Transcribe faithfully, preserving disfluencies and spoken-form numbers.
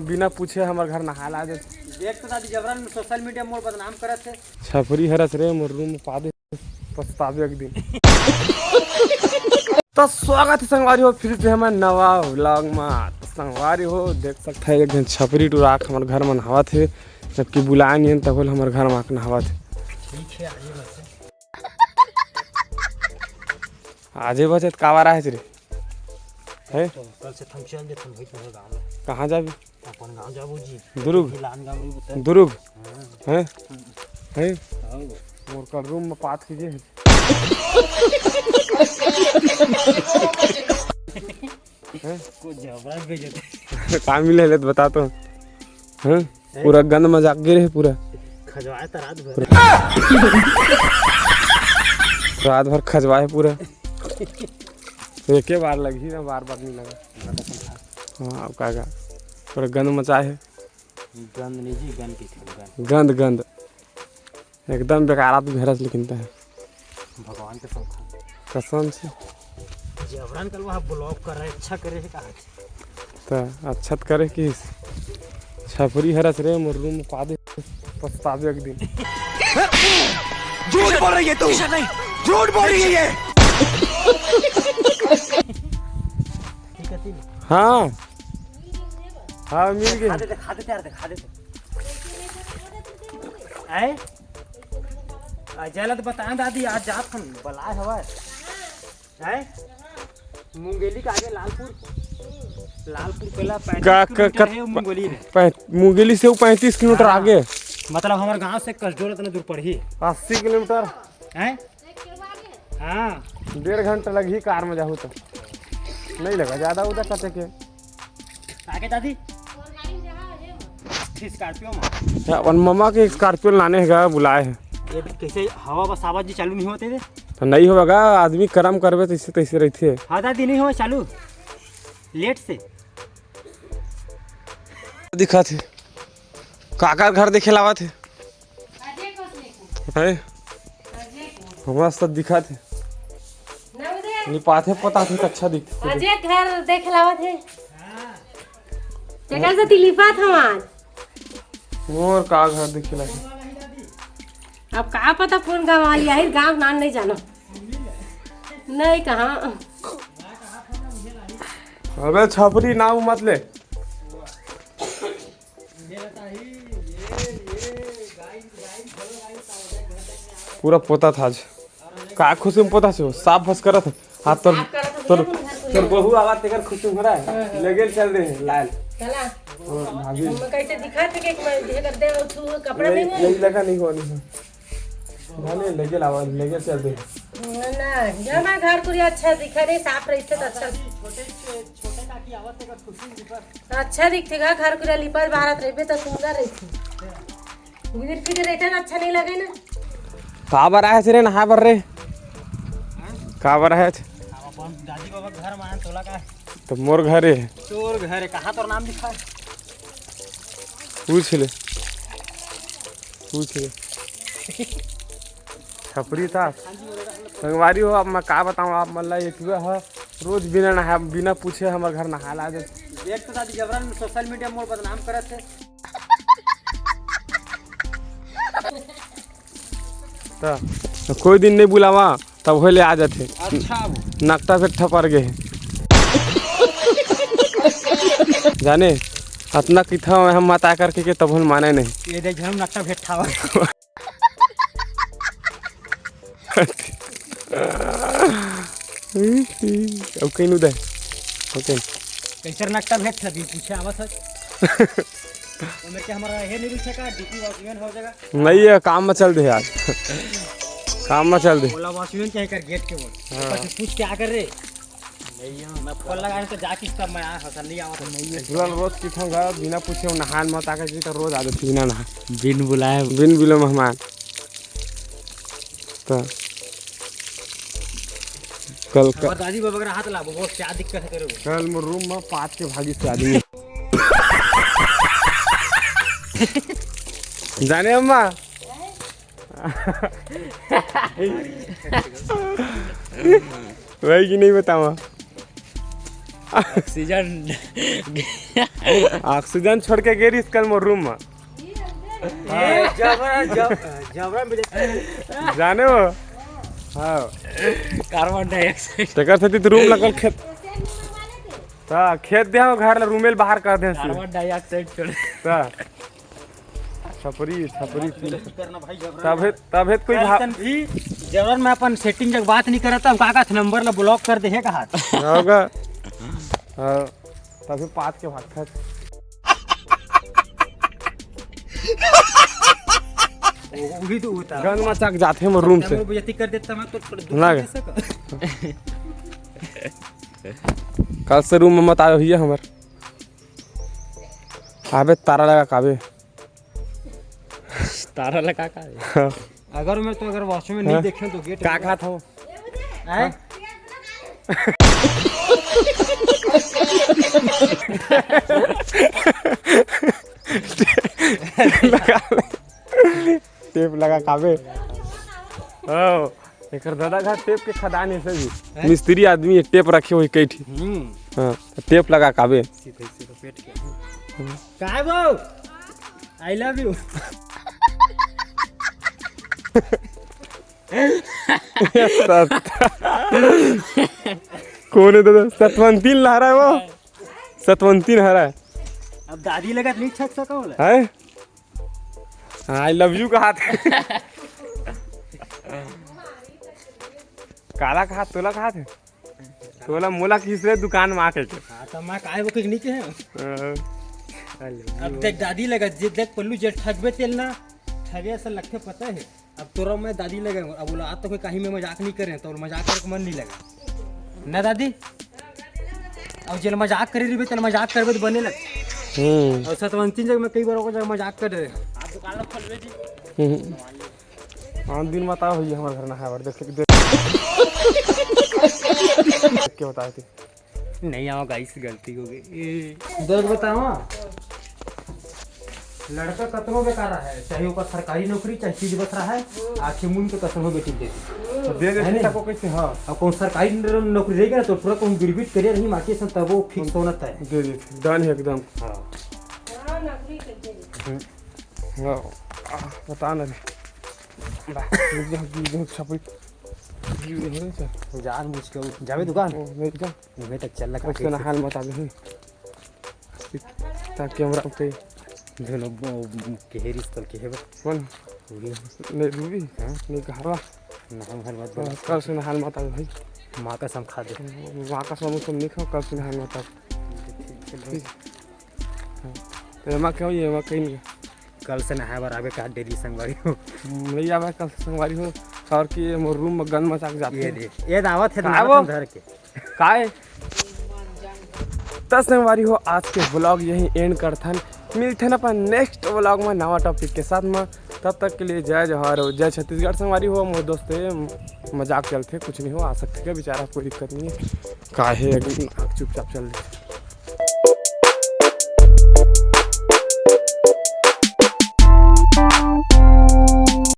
बिना पूछे हमर घर नहाय ला आ जाथे। देख तो दादी, जबरन सोशल मीडिया मोर बदनाम करत हे। छपरी हरस रे, मोर रूम में पा दे, पछताबे एक दिन। तो स्वागत हे संगवारी हो, फिर से हमर नवा व्लॉग में। तो संगवारी हो, देख सकत हे एक झन छपरी टुरा के हमर घर में नहावत हे, जबकि बुलाय नहीं हे, तब ले हमर घर में आके नहावत हे। ठीक है, आइए बस। आजे बचत काबर आहे रे? हैं? तो कल से हम चल देथन भाई तुम्हारे गाँव में। कहाँ जाबे? अपन गाँव जाबो जी। दुरुग? लान गाँव रही बता। दुरुग? हाँ। हैं? हैं? हाँ। मोर कल रूम में पात कीजिए। हैं? को जबरा भेजत। का मिले ले तो बता तो। हैं? पूरा गंद मजाक गिरे हे पूरा। खजवाए त रात भर। रात भर खजवाए पूरा। तो एके बार लगही ना, बार बार नहीं लगा। हाँ, अब का का? पूरा गंद मचाए हे। गंद नहीं जी, गंद की खेल, गंद। गंद, गंद। एकदम बेकार आदमी हरस लेकिन तैं। भगवान कसम खा। कसम से। जबरन कल वहाँ ब्लॉक कर रहे, अच्छा करे हे कहा। त अच्छा त करे कि छपरी हरस रे, मोर रूम में पा दे, पछताबे एक दिन। झूठ बोल रही है तू। झूठ बोल रही है ये। ठीक है, ठीक है। हाँ। हाँ, मिल गए। दिखा दे, दिखा दे, यार, दिखा दे। आए? आ, जला तो बताएं दादी, आज जात हम बलाए हवा। हैं? मुंगेली के आगे लालपुर, लालपुर पहला पैंतीस का, का, किलोमीटर का, है वो मुंगेली में। पै-, मुंगेली से वो पैंतीस किलोमीटर हाँ। आगे। मतलब हमारे गांव से कसडोल इतना दूर पड़ी। अस्सी किलोमीटर। हैं? हाँ। डेढ़ घंटा लगही कार में जाहू तो। नहीं लगा ज़्यादा उधर कटे के। आगे दादी। स्कॉर्पियो में। या अपन ममा के स्कॉर्पियो लाने हे गा, बुलाए हे। ये भी कैसे हवा बस आवाज जी चालू नहीं होते थे? तो नहीं होगा, आदमी करम करबे तैसे तैसे रहते। हाँ दादी, नहीं हो चालू, लेट से। दिखत हे, काकर घर देखे लावत हे। हैं? हमरा सब दिखत हे। नहीं पाथे पता थे, अच्छा दिखथे। अजय घर देखे लावत हे। तेकर से तिलिफात हम आज। मोर का घर देखे लावत हे? अब का पता कौन गाँव वाली आही, गाँव नाम नहीं जानो। नहीं कहाँ। अबे छपरी नाम मत ले। पूरा पोता था आज। का खुशी में पोता छो? साफ बस करत हे। हाथ तोर, साफ करत हे, तोर, बोले तुम घर को तोर ले। बहू आवा तेकर खुशी में हो रहा है। हाँ, हाँ। लगे चल रहे हैं, लाल। चला। हाँ, भाभी। हम कैसे दिखा थे कि मैं ये कर दे, तू कपड़ा नहीं, नहीं नहीं। नहीं लगा, नहीं हुआ, नहीं हुआ। भाले लगे लावा, लगे चल रहे हैं। ना, ये हमारा घर पूरी अच्छा दिखा रहे, साफ रही थे तो अच्छा। छोटे, छोटे काकी आवा तेकर खुशी में दिखा। अच्छा दिखथे गा, घर पूरा लिपल बहारत रहिबे त सुंदर रहिथे। घूर फिर रहते त अच्छा नहीं लगे ना। काबर आए रे नहाए बर रे? काबर आए? अब अपन दादी बाबा घर में आए, तोला का? तो मोर घर हे। तोर घर हे, कहाँ तोर नाम लिखा हे? पूछ ले, पूछ ले। छपरी था। संगवारी हो, अब मैं का बताऊँ आप मन ला, ये टुरा ह रोज बिना नहा, बिना पूछे हमर घर नहाय ला आ जाथे। देख तो दादी, जबरन सोशल मीडिया मोर बदनाम करत हे। त, त कोई दिन नहीं बुलावा, तब होले आ जाथे। अच्छा वो। नकटा से ठपर गे हे। जाने, अतना किथा हम मता करके के तब माने नहीं। ये देख, हम नकटा भेठावा। अब कहीं नु दे। ओके। कैसे नकटा भेंट था, भी पूछे आवत है। तो मेरे के हमारा ये नहीं पूछा का, डीपी वॉचमैन हो जाएगा? नहीं, ये काम में चल दे यार। काम में चल दे। बोला वॉचमैन क्या कर गेट के बोल। हाँ। बस पूछ के आ कर रे। नहीं, मैं फोन लगाने तो जाके तब मैं आया था, नहीं आवा था, नहीं है। तुरंत रोज की ठंगा बिना पूछे नहान मत आके जी, तो रोज आ जाती बिना नहा। बिन बुलाए। बिन बुलाए मेहमान। तो कल का हमार दादी बाबा का हाथ ला, वो क्या दिक्कत है तेरे को? कल मोर रूम में पाँच के भागी से आदमी। जाने अम्मा। वही कि नहीं बतावा। ऑक्सीजन। ऑक्सीजन छोड़ के गे रिहिस कल मोर रूम में। ए, जबरा, जब-, जबरा मिले। जाने हो? हाँ। Carbon dioxide. तेकर सेती तो रूम ला कल खेत, ता खेत दे हो, घर ला रूमे ले बाहर कर दे। कार्बन डाइऑक्साइड छोड़। ता छपरी, छपरी। तभे, तभे तो कोई भा- भी जबरन में अपन सेटिंग जग बात नहीं करता, हम काका नंबर ला ब्लॉक कर दे है कहा। होगा। हाँ। तभे पात के भागत। वो भी तो होता। गन मचाक जाथे मोर रूम से। तब बेइज्जती कर देता मैं तो थोड़ा दुख ना दे गया। सका। कल से रूम में मत आयो भैया हमर। आबे तारा लगा काबे। तारा लगा का है? हाँ। अगर मैं तो अगर वॉशरूम में नहीं हाँ। देखे तो गेट का खात हो? हैं? लगा ले। टेप लगा काबे। ओ, एकर दादा घर टेप के खदान है सभी। हैं? मिस्त्री आदमी है, टेप रखे हुए कई ठी। हम्म। हाँ, तो टेप लगा काबे। सीधे सीधे पेट के। हम्म। काय बो? I love you। कौन है दादा? सतवंती लहरा है वो। सतवंती लहरा है। अब दादी लगा नहीं छक सका होला। हैं? I love you कहा था। काला कहा, तोला कहा था? तोला मोला किस रे दुकान में आके के? हाँ, तो मैं काय वो कुछ नहीं कहे। हाँ। अब देख दादी लगा, जे देख पल्लू जे ठगबे तेल ना, ठगे ऐसा लगते पता है। अब तोरा मैं दादी लगा, अब बोला आज तो कोई कहीं में मजाक नहीं करे, तो मजाक करके मन नहीं लगा ना दादी। अब जेल मजाक करे रहिबे, तेल मजाक करबे तो बने लग। हम्म। और सतवंती जगह मैं कई बार ओकर जगह मजाक कर रहे हैं। हम्म। हाँ, दिन बताओ भैया, हमारे घर ना है, देख, देख। देख के बताए थे। नहीं आओ गाइस, गलती हो गई। ए, दर्द बताओ। लड़का कतनो बेकार है, चाहे ओकर सरकारी नौकरी, चाहे चीज बस रहा है, आंखें मूंद के कसम हो बेटी दे। तो दे दे है नहीं? सबको कैसे? हाँ। अब कौन सरकारी नौकरी रहेगा ना, तो पूरा कौन गिरबिट करिया रही, माटी से तब वो फिक्स होना तय। दे दे, डन है एकदम। हाँ। हाँ, आ, बता ना रे। बा, गिर जा, गिर जा, छपरी। गिर जा, गिर जा। जान मुझ के जावे दुकान। ओ, नहीं जा। उहे तक चल लगा कैसे ना हाल मत आवे। ता कैमरा पे। दोनों ब-, ब-, केहे रिस तल केहे बा। कौन? वही। नहीं, रूबी? हाँ? नहीं, कहवा? ना, हम हर बात हाँ, बोला। कल से ना हाल मत आवे भाई। माँ कसम खा दे। माँ कसम, कसम नहीं खाओ, कल से ना हाल मत आवे। ठीक है, ठीक। हाँ। तो एमा क्या हुई, एमा कहीं नहीं। कल से नहाए बर आबे का डेली संगवारी हो। नहीं आवे कल से संगवारी हो, और कि मोर रूम में गंद मचा के जाते ये हैं। दे, ये दावत है का दावत वो? हम धर के। काय? त संगवारी हो, आज के व्लॉग यही एंड करथन। मिलथन अपन नेक्स्ट व्लॉग में नवा टॉपिक के साथ में। तब तक के लिए जय जोहार हो, जय छत्तीसगढ़। संगवारी हो, मोर दोस्त है, मजाक चलथे, कुछ नहीं हो, आ सकथे क्या बेचारा, कोई दिक्कत नहीं है। काहे अभी चुपचाप चल रही।